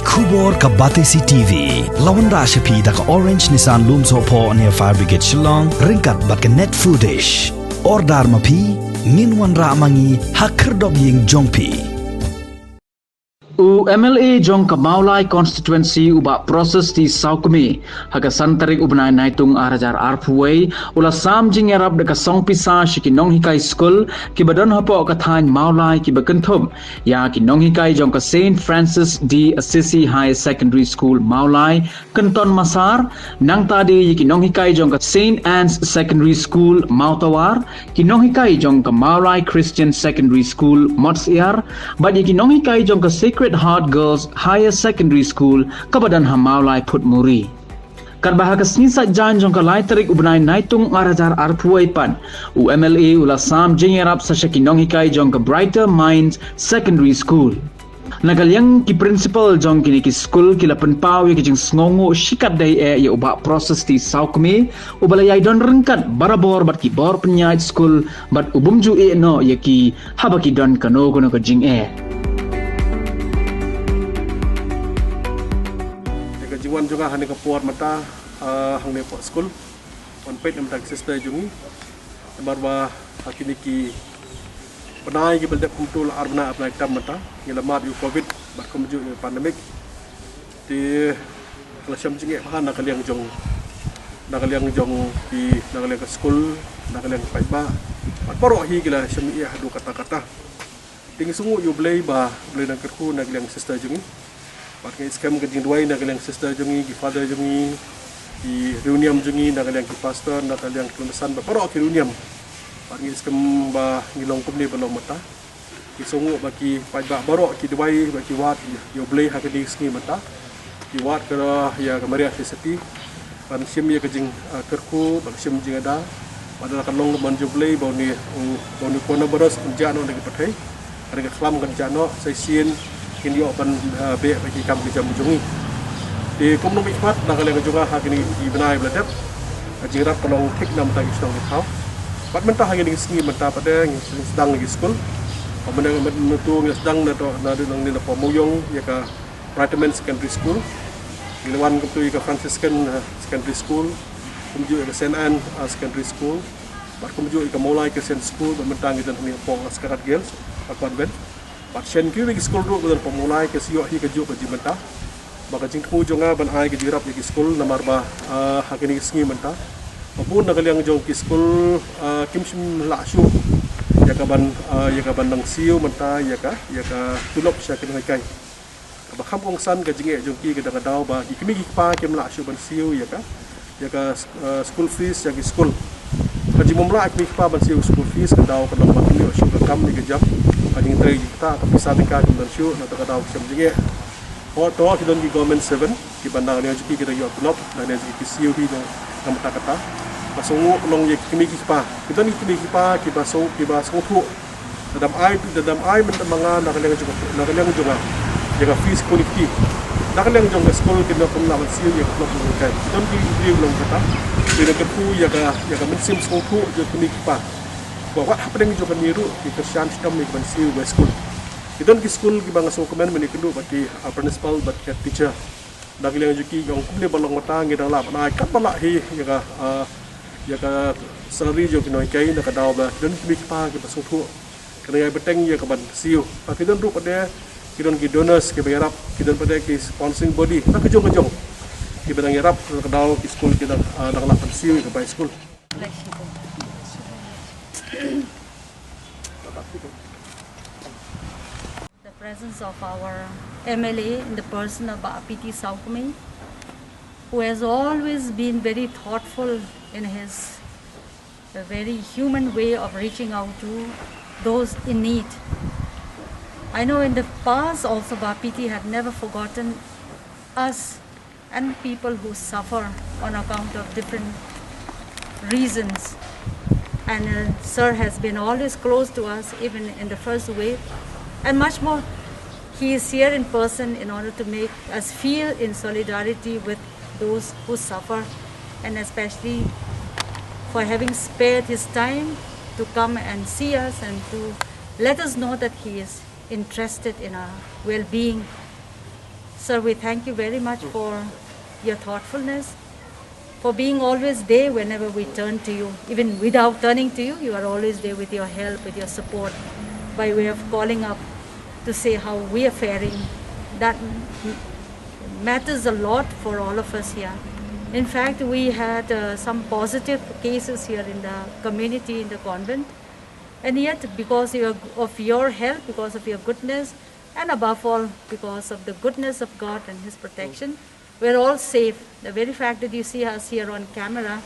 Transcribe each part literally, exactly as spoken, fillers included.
Khubor ka Batesi T V. La wanrah sha phi da ka Orange Nissan Lumsohphoh near Fire Brigade Shillong, ryngkat bad ka Net Foodish. Order ma phi, ngin wanrah ma ngi ha khyrdop ïing jong phi. U M L A jong ka Mawlai Constituency u Bah Precious T Sawkmie, ha ka san tarik u bnai Naitung ar hajar arphew wei, u la sam jingïarap da ka song pisa sha ki nonghikai skul kiba don hapoh ka thaiñ Mawlai kiba kynthup ïa ki nonghikai jong ka Saint Francis de Assisi Higher Secondary School Mawlai, Kynton Massar, nangta de ïa ki nonghikai jong ka Saint Anne's Secondary School Mawtawar, ki nonghikai jong ka Mawlai Christian Secondary School Motshiar, bad ïa ki nonghikai jong ka Sacred Heart Girls Higher Secondary School kaba don ha Mawlai Phutmuri. Katba ha ka sngi Saitjaiñ jong ka lai tarik u bnai Naitung ar hajar arphew wei pat, u M L A u la sam jingïarap sa sha ki nonghikai jong ka Brighter Minds Secondary School. Na ka liang ki principal jong kine ki skul ki la pynpaw ïa ki jingsngewnguh shikatdei eh ïa u Bah Precious T Sawkmie, uba la ïai don ryngkat barabor bad ki bor pynïaid skul bad u bym ju ïeh noh ïa ki haba ki don kano kano ka jingeh. Ïa ka jingwan jong nga ha kane ka por mynta, ah, hangne hapoh skul, wan peit na bynta ki sister jong ngi. Namar ba ha kine ki bnai kiba la dep kumto, la ar bnai ar bnai tam mynta, ngi la mad ïa u covid bad kumjuh ïa u pandemic. Te la shem jingeh bha na ka liang jong, na ka liang jong ki, na ka liang ka skul, na ka liang ki paidbah, bad baroh hi ki la shem ïeh haduh katta katta. Te ngi sngewnguh ïa U Blei ba U Blei un nang kyrkhu na ka liang sister jong ngi. Bad ngi skhem ka jingduwai na ka liang sister jong ngi, ki father jong ngi, ki riewniam jong ngi, na ka liang ki pastor, na ka liang ki kynsan, bad baroh ki riewniam. Bad ngi skhem ba ngi long kumne ba long mynta. Ngi sngewnguh ba ki paidbah baroh ki duwai, ba ki wad ïa U Blei ha kine ki sngi mynta. Ki wad ka, ïa ka Maria Theisotti ban shim ïa ka jing, ah, kyrkhu, ban shim jingada. Bad la ka long ban jong U Blei ba une, u, ba une u coronavirus un jah noh na ka pyrthei. Ka ri ka khlam kan jah noh, sa shisien kin ïoh ban, ah, beh bad ki kam ki jam jong ngi. Te kum u nongmihkhmat na ka liang jong nga ha kine ki bnai ba la dep, ka jingïarap ka long thik na bynta ki shnong ki thaw. Bad mynta ha kine ki sngi mynta pat de ngi sdang ïa ki skul. Bad mynta ngi sdang na to, na dei nang ne na Mawïong ïa ka Brighterman Secondary School. Ngi la wan kumto ïa ka Franciscan, uh, Secondary School, kumjuh ïa ka Saint Anne, uh, Secondary School, bad kumjuh ïa ka Mawlai Christian School, bad mynta ngi don hangne hapoh Sacred Heart Girls, uh, Convent. Bad shen kiwei ki skul ruh ba don hapoh Mawlai, ka shu ïoh hi kajuh ka jingmynta. Bad ka jingthmu jong nga ban ai ka jingïarap ïa ki skul namar ba, uh, ha kine ki sngi mynta, ba bun na ka liang jong ki skul, uh, kim shym lah shuh ïa ka ban, uh, ïa ka ban nang siew mynta ïa ka, ïa ka tulop sha ki nonghikai. Kaba kham kongsan ka jingeh jong ki ka dei ka daw ba ki kmie ki kpa kim lah shuh ban siew ïa ka, ïa ka, eh, school fees ïa ki skul. Ka jingmym lah ki kmie ki kpa ban siew school fees ka daw ka long ba kim ïoh shuh ka kam ne ka jam. Ka jingtrei jingktah, ka pisa tyngka kim don shuh, na ka daw ki shem jingeh. Ho to ki don ki government servant kiba na ka liang jong ki ki dang ïoh tulop, na ka liang jong ki ki siew hi na, na mynta kata. Ba sngewnguh ka long ïa ki kmie ki kpa. Ki don ki kmie ki kpa kiba sngew, kiba sngewthuh. Lada ym ai, lada ym ai mynta ma nga na ka liang jong, na ka liang jong nga ïa ka fees kuni ki. Na ka liang jong ka skul kin ym lah ban siew ïa ka tulop jong ki. Ki don ki briew long kata. Ki dang kyrkhu ïa ka, ïa ka mynsiem sngewthuh jong ki kmie ki kpa. Ba wat hapdeng jong kane ruh ki kyrshan shitom ïa ka ban siew ïa ka skul. Ki don ki skul kiba nga sngewkmen mynne kynduh bad ki, ah, principal bad ki head teacher. Na ka liang jong ki ong kumne ba long mynta ngi dang lah ban ai katba lah hi ïa ka, ah, ïa ka salary jong ki nonghikai na ka daw ba ki don ki kmie ki kpa kiba sngewthuh. Ka nang ïai bteng ïa ka ban siew. Ba ki don ruh pat de, ki don ki donors kiba ïarap, ki don pat de ki sponsoring body na ka jong ka jong kiba dang ïarap na ka daw ki skul ki dang, ah, dang lah ban siew ïa ka bai skul. The presence of our M L A in the person of Bah P T Sawkmie, who has always been very thoughtful in his, a very human way of reaching out to those in need. I know in the past also Bah P T had never forgotten us and people who suffer on account of different reasons. And, uh, Sir has been always close to us, even in the first wave. And much more, he is here in person in order to make us feel in solidarity with those who suffer, and especially for having spared his time to come and see us and to let us know that he is interested in our well-being. Sir, we thank you very much for your thoughtfulness, for being always there whenever we turn to you. Even without turning to you, you are always there with your help, with your support, by way of calling up to say how we are faring. That m- matters a lot for all of us here. In fact, we had uh, some positive cases here in the community, in the convent. And yet, because you are, of your help, because of your goodness, and above all, because of the goodness of God and His protection, we're all safe. The very fact that you see us here on camera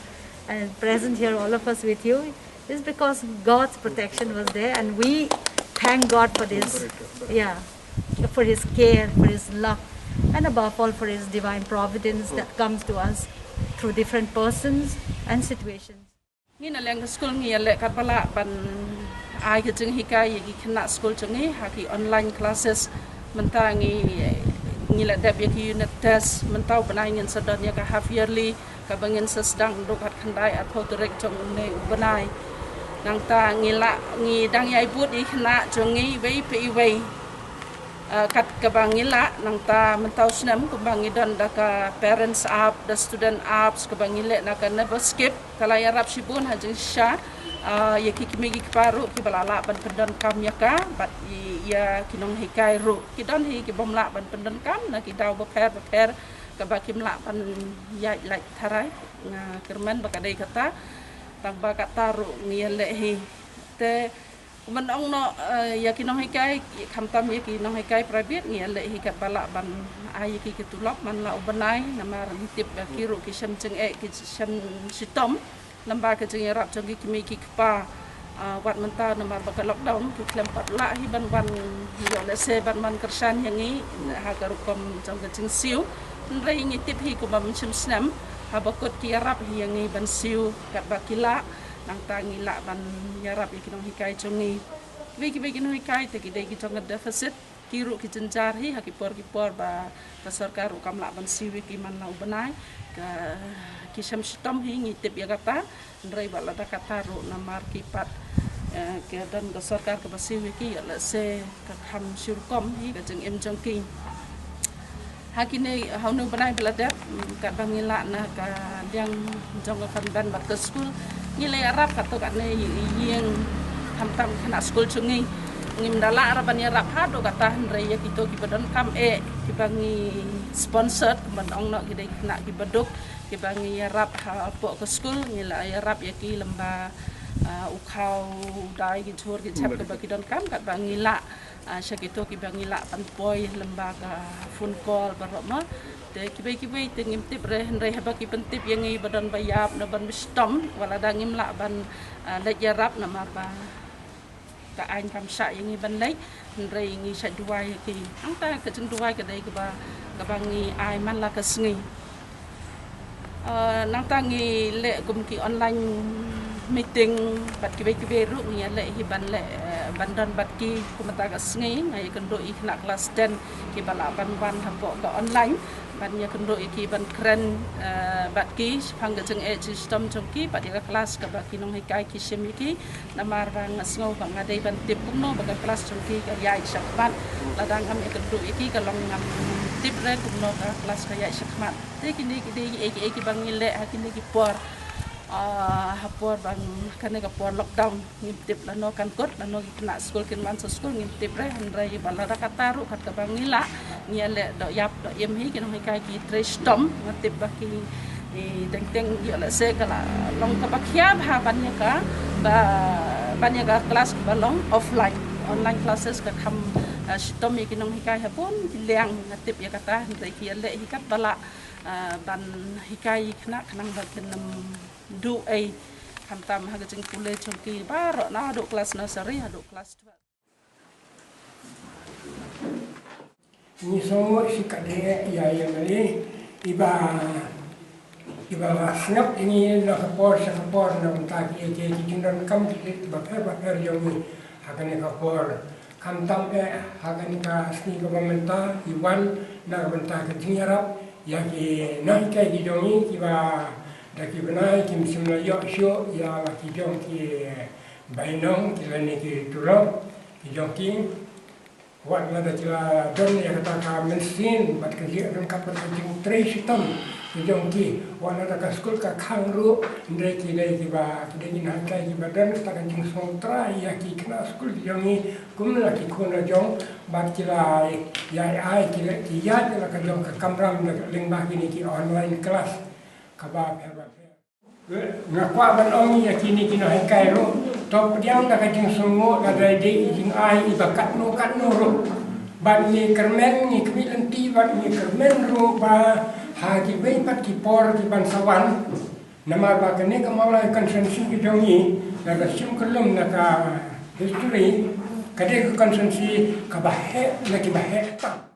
and present here, all of us with you, is because God's protection was there, and we thank God for this. Yeah, for His care, for His love, and above all, for His divine providence that comes to us through different persons and situations. Ngi na liang ka skul ngi ïaleh katba lah ban ai ka jinghikai ïa ki khynnah skul jong ngi ha ki online classes. Mynta ngi, ngi la dep ïa ki unit test. Mynta u bnai ngin sa don ïa ka half yearly kaba ngin sa sdang naduh khatkhyndai arphew tarik jong une u bnai. Nangta ngi lah, ngi dang ïai bud ïa ki khynnah jong ngi iwei pa iwei. Uh, kat kaba ngi lah, nangta mynta u snem kumba ngi don da ka parents app, da student apps, kaba ngi leh na ka Never Skip, ka la ïarap shibun ha jingshisha. Uh, ïa ki kmie ki kpa ruh kiba la lah ban pyndonkam ïa ka, bad ïa ki nonghikai ruh ki don hi kibym lah ban pyndonkam na ki daw bapher bapher, kaba kim lah ban ïaid lait tharai. Nga kyrmen ba ka dei kata, tang ba kata ruh ngi ïaleh hi. Te kumba ong noh, eh, ïa ki nonghikai, khamtam ïa ki nonghikai private ngi ïaleh hi katba lah ban ai ïa ki ki tulop man la u bnai, namar ngi tip ba ki ruh ki shem jingeh, ki shem shitom lem bad ka jingïarap jong ki kmie ki kpa. Ah, wat mynta namar ba ka lockdown ki khlem pat lah hi ban wan, ïoh lehse ban wan kyrshan ïa ngi ha ka rukom jong ka jingsiew. Hynrei ngi tip hi kumba mynshem snem haba kut ki ïarap hi ïa ngi ban siew katba ki lah. Nangta ngi lah ban ïarap ïa ki nonghikai jong ngi. Kiwei kiwei ki nonghikai te ki dei ki jong ka deficit, ki ruh ki jynjar hi ha ki por ki por ba ka sorkar ruh kam lah ban siew ïa ki man la u bnai. Ka, ki shem shitom hi, ngi tip ïa kata. Hynrei wat lada kata ruh namar ki pat, eh, ka don ka sorkar kaba siew ïa ki, ïoh lehse ka kham shi rukom hi ka jingim jong ki. Ha kine, ha une u bnai ba la dep, mm, katba ngi lah na ka liang jong ka convent bad ka skul, ngi la ïarap katto katne ïing, khamtam khynnah skul jong ngi. Ngim da lah ruh ban ïarap haduh katta, hynrei ïa kito kiba donkam eh, kiba ngi sponsored, kumba ong noh, ki dei khynnah kiba duk, kiba ngi ïarap hapoh ka skul, ngi la ïarap ïa ki lem bad, ah, u khaw, u dai, ki jhur ki jhep kiba ki donkam, katba ngi lah, ah, sha kito kiba ngi lah ban poi lem bad ka phone call baroh ma. Te kiwei kiwei te ngim tip re, hynrei haba ki pyntip ïa ngi ba don ba ïap, na ban ba shitom, wat lada ngim lah ban, ah, leit ïarap namar ba ka aiñ kam shah ïa ngi ban leit, hynrei ngi shait duwai ïa ki. Nangta ka jingduwai ka dei kaba, kaba ngi ai man la ka sngi. Eh, nangta ngi leh kum ki online meeting bad kiwei kiwei ruh ngi ïaleh hi ban leh, eh, ban don bad ki. Kumta ka sngi nga ïakynduh ïa ki khynnah klas ten kiba lah ban wan hapoh ka online ban ïakynduh ïa ki, ban kren, eh, bad ki shaphang ka jingeh jingshitom jong ki bad ïa ka klas kaba ki nonghikai ki shim ïa ki. Namar ba nga sngew ba nga dei ban tip kumno ba ka klas jong ki ka ïaid shakhmat. Lada ngam ïakynduh ïa ki ka long ngam tip re kumno ka klas ka ïaid shakhmat. Te kine ki dei kiei kiei kiba ngi leh ha kine ki por, ah, ha por ba kane ka por lockdown. Ngim tip lano kan kut, lano ki khynnah skul kin wan sha skul, ngim tip re, hynrei ba lada kata ruh kat kaba ngi lah, ngi ïaleh doh ïap doh im hi, ki nonghikai ki trei shitom. Nga tip ba ki, eh, teng teng ïoh lehse ka la long kaba khia bha ban ïa ka, ba, ban ïa ka klas ba long offline. Online classes ka kham, eh, shitom ïa ki nonghikai ha bun ki liang, nga tip ïa kata, hynrei ki ïaleh hi katba lah, eh, ban hikai ïa ki khynnah khnang ba kin ym duh ei, khamtam ha ka jingpule jong ki baroh naduh klas nursery haduh klas twelve. Ngi sngew shikaddei ïa ïa ngi iba, iba la sngap ïa ngi na ka por sha ka por na bynta ki, ki, ki jingdonkam ki, ki bapher bapher jong ngi ha kane ka por. Khamtam eh ha kane ka sngi kaba mynta i wan na ka bynta ka jingïarap ïa ki nonghikai ki jong ngi kiba da ki bnai kim shym la ïoh shuh ïa la ki jong ki bainong ki lane ki tulop ki jong ki. Wat lada ki la don ïa kata ka mynsiem bad ka jingïaid ryngkat bad ka jingtrei shitom ki jong ki, wat lada ka skul ka khang ruh, hynrei ki dei kiba, ki dei ki nonghikai kiba don kata ka jingsngewthuh ïa ki khynnah skul ki jong ngi kum la ki khun la jong, bad ki la ïa ai, ki la, ki ïaid ïa la ka jong ka kamram lyngba kine ki online class kaba pher ba pher. Nga kwah ban ong ïa kine ki nonghikai ruh, to pdiang da ka jingsngewnguh, lada dei i jingai iba katno katno ruh. Bad ngi kyrmen, ngi khmih lynti bad ngi kyrmen ruh ba ha kiwei pat ki por ki ban sa wan. Namar ba kane ka Mawlai constituency ka jong ngi, lada shim kyllum na ka history, ka dei ka constituency kaba heh na kiba heh tam.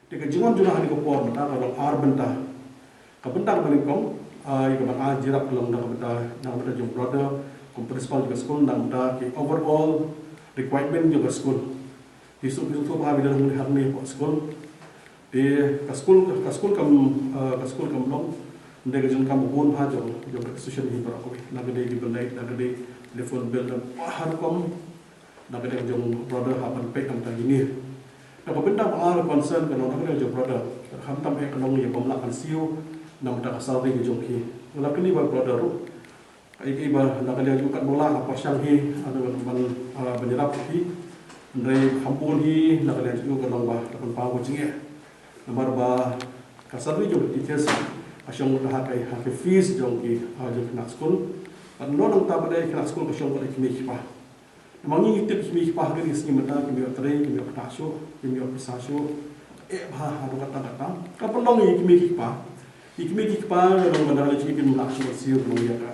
Te ka jingwan jong nga ha kane ka por mynta ka long ar bynta. Ka bynta kaba nyngkong, ah, ïa ka ban ai jingïarap ka long na ka bynta, na ka bynta jong brother kum principal jong ka skul, na ka bynta ki overall requirement jong ka skul. Ki suk, ki suk ha bynta jong ka skul. Te ka skul, ka skul kam, ah, ka skul kam long, hynrei ka jingkam bun ha jong, jong ka institution hi baroh kawei. Na ka dei ki ban leit, na ka dei telephone bill, na ka bynta jong brother ha ban peit na ka bynta jong ngi. Na ka bynta ba ar concern ka long na ka bynta jong brother. Khamtam eh ka long ïa bym lah ban siew na ka bynta ka salary ka jong ki. Nga la kylli bad brother ruh. Kaei kaei ba na ka liang jong ka mawlai ha pyrshang hi, ah, ban, ah, ban ïarap hi. Hynrei kham bun hi na ka liang jong ka long ba ka pynpaw ka jingeh. Namar ba ka salary jong ki teachers ka shong ha ka, ha ka fees jong ki, ah, jong ki khynnah skul. Bad nangta pat ki khynnah skul ka shong ha ki kmie ki kpa. Namar ngi tip ki kmie ki kpa ha kine ki sngi mynta kim ïoh trei, kim ïoh ktah shuh, kim ïoh pisa shuh. Eh, bha, ha, ruh kata kata. Ka pynlong ïa ki kmie ki kpa. Ïa ki kmie ki kpa, ka long ba na ka liang jong ki kim lah shuh shuh, ka long ïa ka,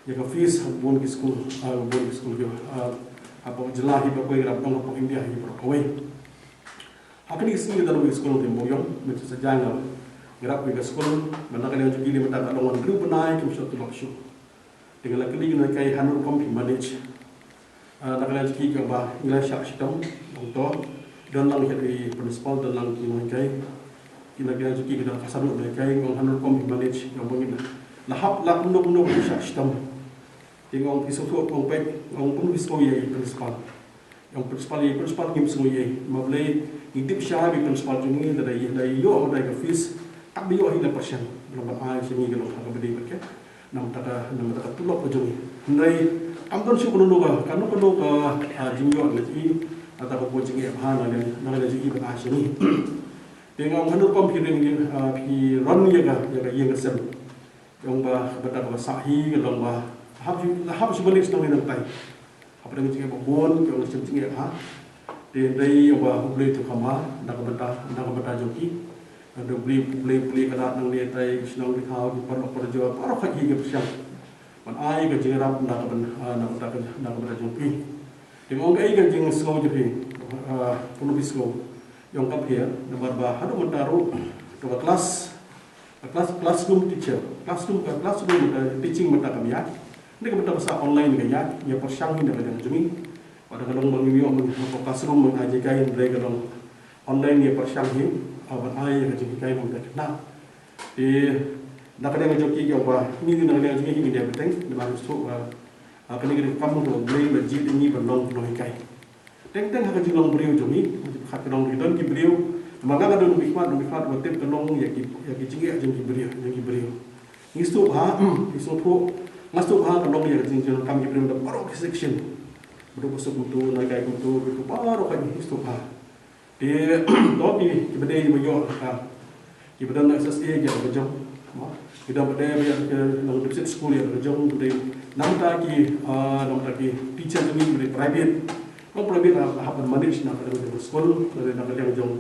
ïa ka fees ha bun ki skul, ha bun ki skul ki, ha, hapoh jylla hi baroh kawei, hapoh India hi baroh kawei. Ha kine ki sngi da long ki skul ki Mawïong, mynta sa jaiñ nga ïarap ïa ka skul, ba na ka liang jong ki mynta ka long hynriew bnai kim shym tulop shuh. Te nga la kylli ki nonghikai hangno rukom phi manage. Ah, na ka liang jong ki ki ong ba ngi la shah shitom, ong to. Don lang ki principal, don lang ki nonghikai. Ki na ka liang jong ki ki don ka san ngut nonghikai, ong hangno rukom phi manage, ong ba ngi la hap la kumno kumno ki shah shitom. Te nga ong phi sngewthuh, ong peit, ong kumno phi sngew ïa i principal. Ïa u principal, ïa u principal ngim sngew ïa u. Namar balei, ngi tip shai ba i principal jong ngi lada ïoh, lada ïoh ka fees, tang ba ïoh hi la percent. Namar ai sha ngi ka long ha kaba dei bad ka, namar ka, namar ka tulop ka jong ngi. Hynrei kam don shuh kano kano ka, kano kano ka, ah, jingïoh na jong i, kata ka buh jingeh bha na ka, na ka jong i ban ai sha ngi. Te nga ong hangno rukom phi ring, ah, phi run ïa ka, ïa ka ïing ka sem. Ong ba ka bynta kaba sah hi ka long ba hap ju, hap ju manage nang nangtai. Hapdeng jingeh ba bun, ong shem jingeh ha. Te dei ong ba U Blei to kham bha na ka bynta, na ka bynta jong ki. Ong U Blei, U Blei, U Blei ka dak nangne tai, shnong ki thaw, ki paralok parajor, baroh hi ki pyrshang ban ai ka jingïarap na ka byn, ah, na ka bynta, na ka bynta jong ki. Te ong kaei ka jingsngew jong phi, ah, kumno phi sngew. Ong ka phi, namar ba haduh mynta ruh, to ka class, Ka class, classroom teacher, classroom, ka classroom, ka teaching mynta kam ïaid. Ngi ka mynta ka sa online ka ïaid, ngi pyrshang hi na ka liang jong ngi. Wat la ka long ba ngim ïoh myn ha ka classroom myn ai jinghikai, hynrei ka long online ngi pyrshang hi, ah, ban ai ka jinghikai na ka liang jong ngi. Te na ka liang jong ki ki ong ba ngi, na ka liang jong ngi ngi dei bteng, namar shu, ah, ah, kane ka dei ka kam ka U Blei ba jied ïa ngi ban long nonghikai. Teng teng ha ka jinglong briew jong ngi, ha ka jinglong briew don ki briew. Namar nga nga don u mihkhmat, u mihkhmat u tip ka long ïa ki, ïa ki jingeh jong ki briew, jong ki briew. Ngi sngewthuh ha, ngi sngewthuh, nga sngewthuh ha ka long ïa ka jing, jingkam ki briew da baroh ki section. Briew ba suk kumto, nonghikai kumto, briew baroh ka ngi sngewthuh ha. Te to ki, kiba dei ba ïoh ka, kiba don S S A ïa ka jong, mo. Kiba dei ba ïoh ka long deficit school ïa ka jong, kiba dei namar ta ki, ah, namar ta ki teacher jong ngi kiba dei private. Long private hap, hap ban manage na ka liang jong school, na ka liang jong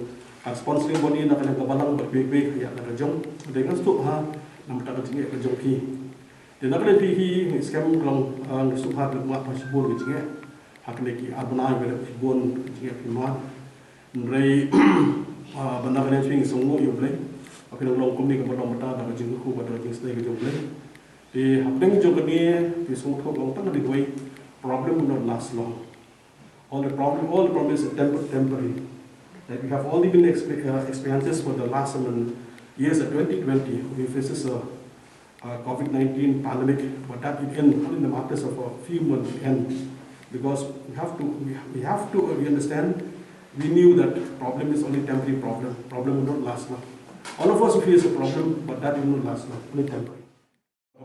ka sponsoring body, na ka liang ka balang bad kiwei kiwei ïa ka jong. Kiba dei nga sngewthuh ha namar ta ka jingeh ka jong ki. Te na ka liang phi hi ngi skhem ka long, ah, nga sngewthuh ha ka long ma pa shibun ka jingeh. Ha kane ki ar bnai ba dei shibun ka jingeh phi ma. Hynrei, ah, ban na ka liang jong ngi sngewnguh ïa U Blei. Ba phi nang long kumne kaba long mynta da ka jingkyrkhu bad da ka jingsnei ka jong U Blei. Te hapdeng jong kane phi sngewthuh ba ong tang kane kawei problem will not last long. All the problem, all the problem is tempor-, temporary. That we have only been expe-, uh, experiences for the last, I mean, years of twenty twenty. We faces a uh, COVID nineteen pandemic, but that it end only in the matters of a few months it end. Because we have to, we, we have to, uh, we understand We knew that problem is only temporary problem. Problem will not last long. All of us face a problem, but that will not last long. Only temporary.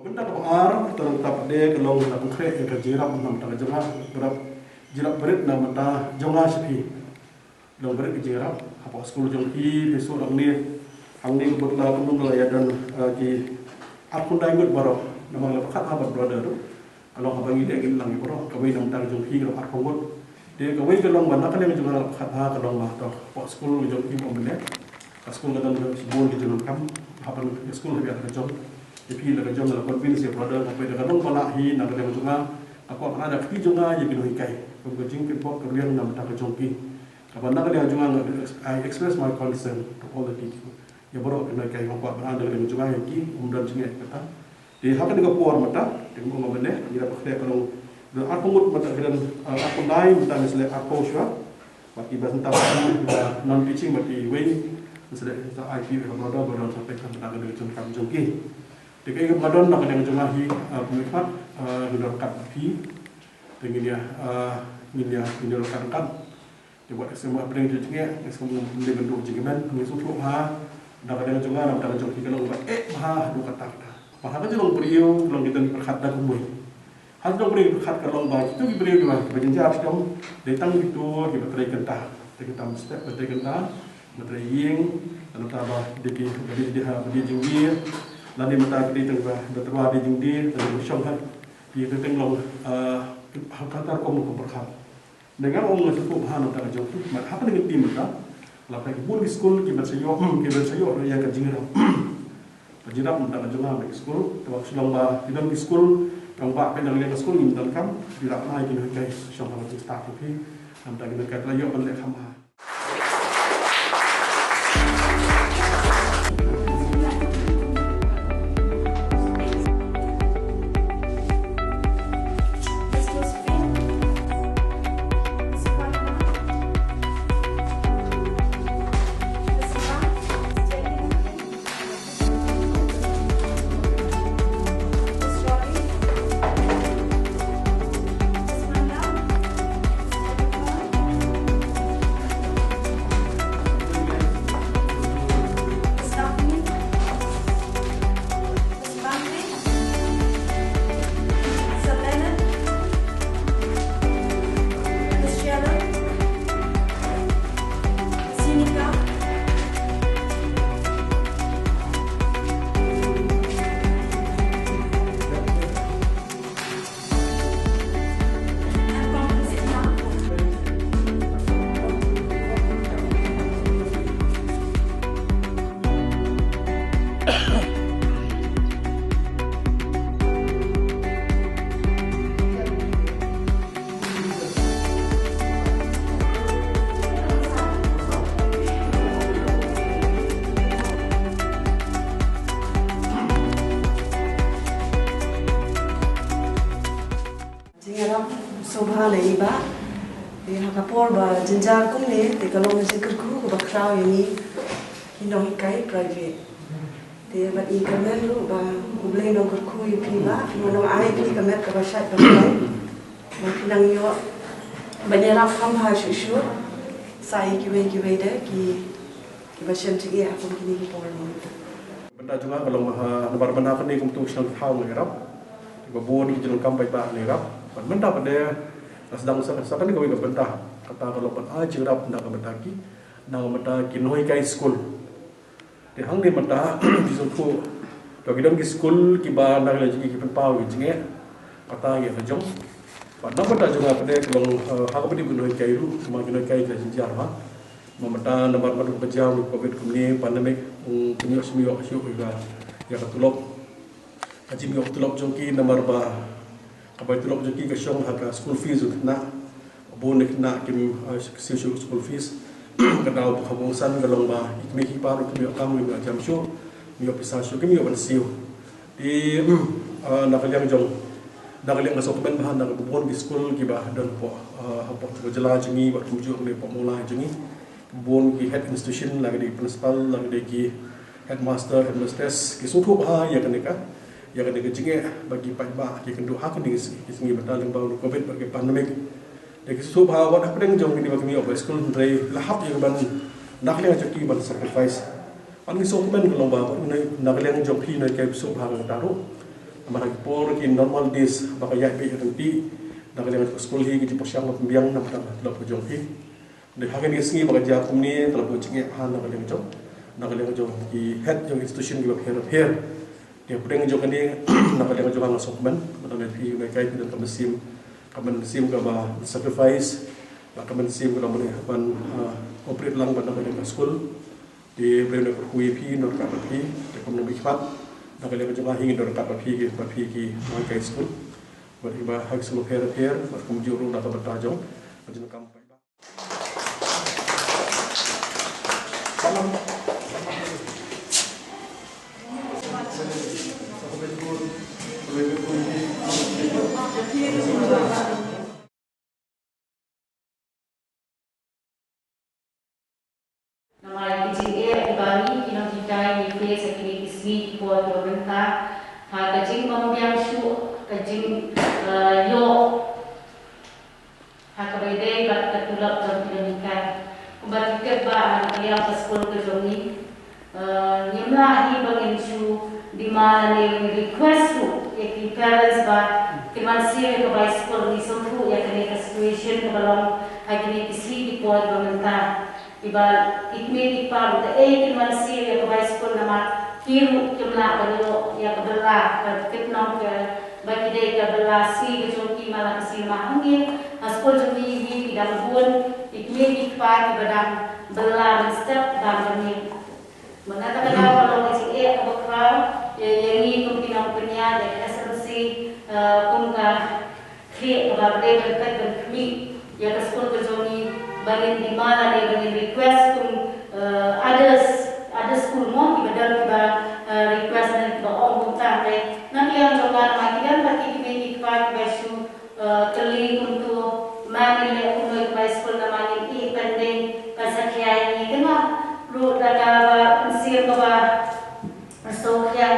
Bynta kaba ar, tang tap de ka long la pynkhreh ïa ka jingïarap na bynta ka jong nga, bad jingïarap barit na bynta jong nga sha phi. Long barit ka jingïarap hapoh skul jong phi, phi shu long ne. Hangne ka bynta kumno la ïa don, eh, ki arphew khyndai ngut baroh, namar la pyrkhat ha bad brother tu. Ka long haba ngi leh ngi lang ïa baroh, kawei na bynta ka jong phi ka long arphew ngut. Te kawei ka long ba na ka liang jong nga la pyrkhat ha ka long ba to, hapoh skul ka jong phi ba mynne. Ka skul ka don ka shibun ka jingdonkam, haba ka skul haba ka jong. Te phi la ka jong la convince ïa brother, haba ka long ba lah hi na ka liang jong nga, ka kwah ban da ka phi jong nga ïa ki nonghikai. Kum ka jingkyrpad ka riang na bynta ka jong ki. Kaba na ka liang jong nga, I express my concern to all the teachers. Ïa baroh ki nonghikai, nga kwah ban da ka liang jong nga ïa ki, um don jingeh kata. Te ha kane ka por mynta, te kumba mynne, ngi la pynkhreh ka long, don arphew ngut mynta, ki don, ah, arphew khyndai mynta, ngi sa leh arphew shuwa. Bad kiba sngewthuh, kiba non teaching bad kiwei, ngi sa leh sa ai ki ka brother, brother sa peit ka bynta ka don jong kam jong ki. Te kaei kaba don na ka liang jong nga hi, ah, kumne pat, ah, ngi don ryngkat bad phi. Te ngin ïa, ah, ngin ïa, ngin ïa ryngkat ryngkat. Te wat ka sngewbha pdeng jingeh, ka sngewbha pdeng jingkmen, ngi sngewthuh ha, na ka liang jong nga, na ka liang jong phi ka long ba eh bha haduh katta katta. Bad ha ka jinglong briew, long ki don pyrkhat da kumwei. Ha ka jinglong briew pyrkhat ka long ba kito ki briew kiba, kiba jynjar shitom, dei tang kito kiba trei kynta. Trei kynta mynstep, ba trei kynta, ba trei ïing, lane kata ba dei ki, ba dei, dei ha, ba dei jingdie, lane mynta ki dei tang ba, ba trei ba dei jingdie, lane ba shong ha. Ki dei tang long, eh, ha kata rukom rukom pyrkhat. Nga ong nga sngewthuh bha na bynta ka jong ki, bad ha kane ka team mynta la peit bun ki skul kiba sa ïoh, kiba sa ïoh ïa ka jingïarap. Ka jingïarap na bynta ka jong nga, bad ki skul, te wat shu long ba ki don ki skul, tang ba peit na ka liang ka skul ngim donkam, ki la pynai ki nonghikai shong ha ka jingstad jong phi, na bynta ki nonghikai te la ïoh ban leh kham bha. Jingïarap sngewbha na i Bah. Te ha ka por ba jynjar kumne, te ka long ka jingkyrkhu kaba khraw ïa ngi ki nonghikai private. Te bad ngi kyrmen ruh ba U Blei un nang kyrkhu ïa phi Bah, un nang ai phi ka met kaba shait ba khraw, ba phi nang ïoh ban ïarap kham bha shuh shuh sa ïa kiwei kiwei de ki, kiba shem jingeh ha kum kine ki por. Bynta jong nga ka long ba ha, namar mynta kane kum tu shnong thaw ngi ïarap. Ba bun ki jingdonkam paidbah ngi ïarap. Bad mynta pat de la sdang sa, sa kane kawei ka bynta. Kata ka long ban ai jingïarap na ka bynta ki, na ka bynta ki nonghikai skul. Te hangne mynta, ki sngewthuh, to ki don ki skul kiba na ka liang jong ki ki pynpaw ki jingeh, kata ïa ka jong. Bad na ka bynta jong nga pat de ka long, eh, ha kaba dei ki nonghikai ruh, ma ki nonghikai ki la jynjar bha. Ma mynta namar ba ka jia u Covid kumne, pandemic, mm, kim ïoh shim ïoh shuh ïa ka, ïa ka tulop. Ka jingïoh tulop jong ki namar ba ka bai tulop jong ki ka shong ha ka school fees u khynnah. Bun ki khynnah kim, eh, siew shuh school fees. Ka daw ba ka bun san ka long ba i kmie ki kpa ruh kim ïoh kam, kim ïoh jam shuh, kim ïoh pisa shuh, kim ïoh ban siew. Te, mm, eh, na ka liang jong, na ka liang ka sngewthuh bha na ka bun ki school kiba don hapoh, eh, hapoh ka jylla jong ngi bad kumjuh ngi hapoh Mawlai jong ngi. Bun ki head institution, la ka dei principal, la ka dei ki headmaster, headmistress, ki sngewthuh bha ïa kane ka, ïa kane ka jingeh ba ki paidbah ki kynduh ha kine ki sngi, ki sngi mynta lyngba u Covid bad ki pandemic. Ki sngewthuh ba wat hapdeng jong kine ba kine ap skul hynrei la hap ïa ka ban na ka liang jong ki ban sacrifice. Ban ngi sngewkmen ka long ba na ka liang jong phi na ka sngewthuh ba ka taru. Namar ha ki por ki normal days ba ka ïaid beit ïaid ryntih na ka liang jong ka skul hi ki jingpyrshang ba pynbiang na ka liang jong phi. Dei ha kane ka sngi ba ka jia kumne ka la buh jingeh ha na ka liang jong na ka liang jong ki head jong institution ki ba pher pher. Dei hapdeng jong kane na ka liang jong nga sngewkmen ba tang phi na kai phi don ka mynsiem ka mynsiem ka ba sacrifice ba ka mynsiem ka ba ban operate lang ba na ka liang ka skul. Dei briew na ka hui phi na ka phi dei kum na bi khmat na ka liang jong nga hi na ka phi ki ba phi ki na kai skul. Ba dei ba ha ki skul pher pher ba kum juru na ka bata jong ba jong kam. Namar ki jingeh kiba ngi ki nonghikai ngi face ha kine ki sngi ki por kiba mynta, ha ka jingbymbiang shuh ka jing, eh, ïoh ha kaba ïadei bad ka tulop jong ki nonghikai. Kumba phi tip ba ha ka liang ka skul ka jong ngi, eh, ngim lah hi ba ngin shu demand lane ba ngin request ruh ïa ki parents ba kin wan siew ïa ka bai skul. Ngi sngewthuh ïa kane ka situation kaba long ha kine ki sngi ki por kiba mynta. Kiba ki kmie ki kpa ruh kaei kin wan siew ïa ka bai skul namar ki ruh kim lah ban ïoh ïa ka bylla ka tip nong ka ba ki dei ka bylla sngi ka jong ki. Mala ka sngi namar hangne ha skul jong ngi hi ki dang bun ki kmie ki kpa kiba dang bylla mynstep bam jong ngi. Mynta ka daw ka long ka jingeh kaba khraw ïa ïa ngi kum ki nongpynïaid ïa ka S M C, eh, kum ka khlieh kaba briew ban peit ban khmih ïa ka skul ka jong ngi ba ngin demand lane ba ngin request kum, eh, others, other school mo kiba don kiba, eh, request lane kiba ong kumta. Hynrei na ka liang jong nga namar ki don pat ki kmie ki kpa kiba shu, eh, kylli kumto, ma ngin leh kumno ïa ka bai skul namar ngin ïohi pending kan sa khia ïa ngi. Te nga ruh da kaba mynsiem kaba sngewkhia,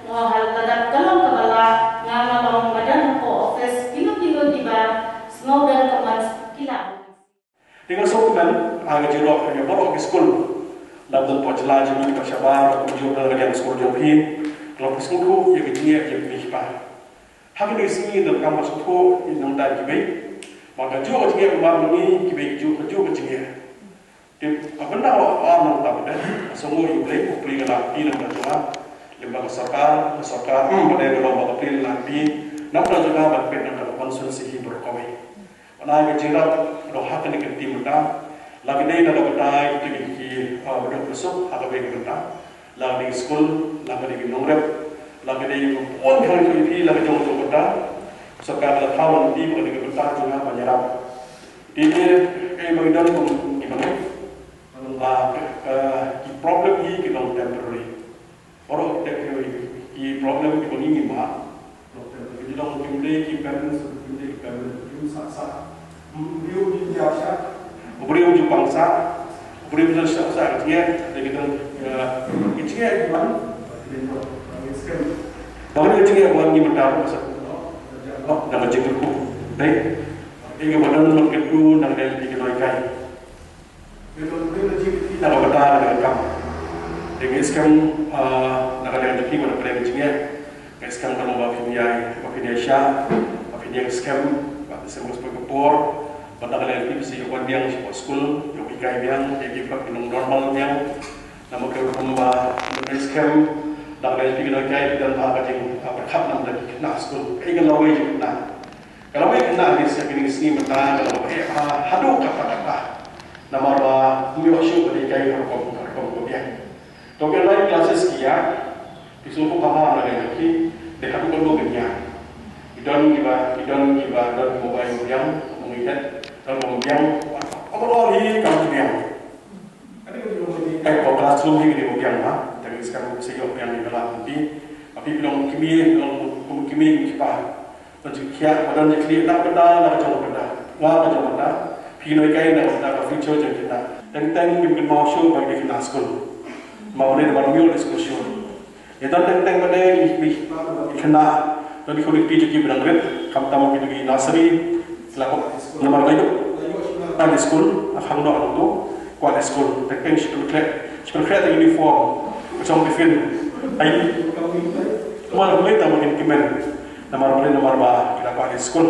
nga hal lada ka long kaba lah, nga nga long madan hapoh office kino kino kiba sngew don ka mon ki lah. Te nga sngewkmen ha ka jingrwai ïa baroh ki skul na bynta jylla jong ngi ba shabar kumjuh na ka liang skul jong phi. Ka long phi sngewthuh ïa ka jingeh jong ki kpa. Ha kine ki sngi donkam ba sngewthuh ïa nongdait kiwei ba kajuh ka jingeh ba mar ngi kiwei kajuh kajuh ka jingeh. Te ka bynta ba ar nang tam de ka sngewthuh ïa U Blei, U Blei ka la plie na ka jong nga. Lem bad ka sorkar, ka sorkar, hmm, ba dei ka long ba ka plie na ka plie na ka jong nga ban peit na ka constituency hi baroh kawei. Ban ai ka jingïarap ka dei ha kane ka team mynta. La ka dei na ka bynta ïa ki, ki, ah, ba dei ka suk ha kawei ka bynta. La ka dei skul, la ka dei nongrep, la ka dei bun ka ri phi la ka jong jong bynta. Sorkar ka la thaw ngi ba ka dei ka bynta jong nga ban ïarap. Te kaei ba ngi don kum ki nongrep, ba, eh, ki problem hi ki long temporary. Baroh ki temporary ki problem ki ba ngi ngim mad. Ki long kim dei ki permanent, kim dei ki permanent, kim sah sah. U briew u ju ïa sah, u briew u ju pang sah, u briew u ju sah sah ka jingeh, dei ki dang, eh, ki jingeh ki ban. Ba ki jingeh ban ngi mynta ruh ka sah. Na ka jingkyrkhu. Dei. Dei ki ba dang ban kyrkhu na ka dei ki nonghikai. Na ka bynta na ka kam. Te nga skhem, ah, na ka liang jong phi ba na ka liang jong ngi. Nga skhem ka long ba phin ïai, ba phin ïai shah, ba phin ïai skhem, ba phin skhem ba ka por, ba na ka liang jong phi phi sa ïoh wan biang sha skul, ïoh hikai biang, ïoh ki ba ki nong normal biang. Namar ka long ba nga skhem, na ka liang jong phi ki nonghikai phi don ba ka jing, ah, pyrkhat nam da ki khynnah skul. Ka i ka lawei jong khynnah. Ka lawei khynnah ngi sa kine ki sngi mynta ka long ba eh ha haduh katta katta. Namar ba ym ïoh shuh ba dei kai ha rukom ha rukom ka biang. To ki online classes ki ïa ki sngewthuh kaba na ka ki dei haduh ka long ka ïa. Ki don kiba, ki don kiba don ki mobile biang, ong ïa don ka biang. Overall hi kam biang. Ai, ko classroom hi ki dei biang ha. Tang is kan sa ïoh biang ni ka la ki. Tapi bilong kmie, bilong kum kmie ki pa. Ba jingkhiah, ba don jingkhiah, na ka bynta, na ka jong ka bynta. Nga ka jong ka bynta. Phi nonghikai na ka bynta, ka future jong kita. Teng teng kim kynmaw shuh ba ki dei khynnah skul. Ma ba dei ba ym ïoh dei skul shuh. Ïa don teng teng ba dei ki, ki, ki khynnah. Don ki khun ki jong ki ba dang rit. Khamtam ki dei ki nursery. Ki la kwah namar la ïoh, la ïoh shibun skul, la khang noh hangto, kwah leit skul. Te keiñ shi pynkhriat, shi pynkhriat ïa ka uniform, ka shong tiffin. Ai, mo la kumne tang ba kin kmen. Namar balei? Namar ba ki la kwah leit skul.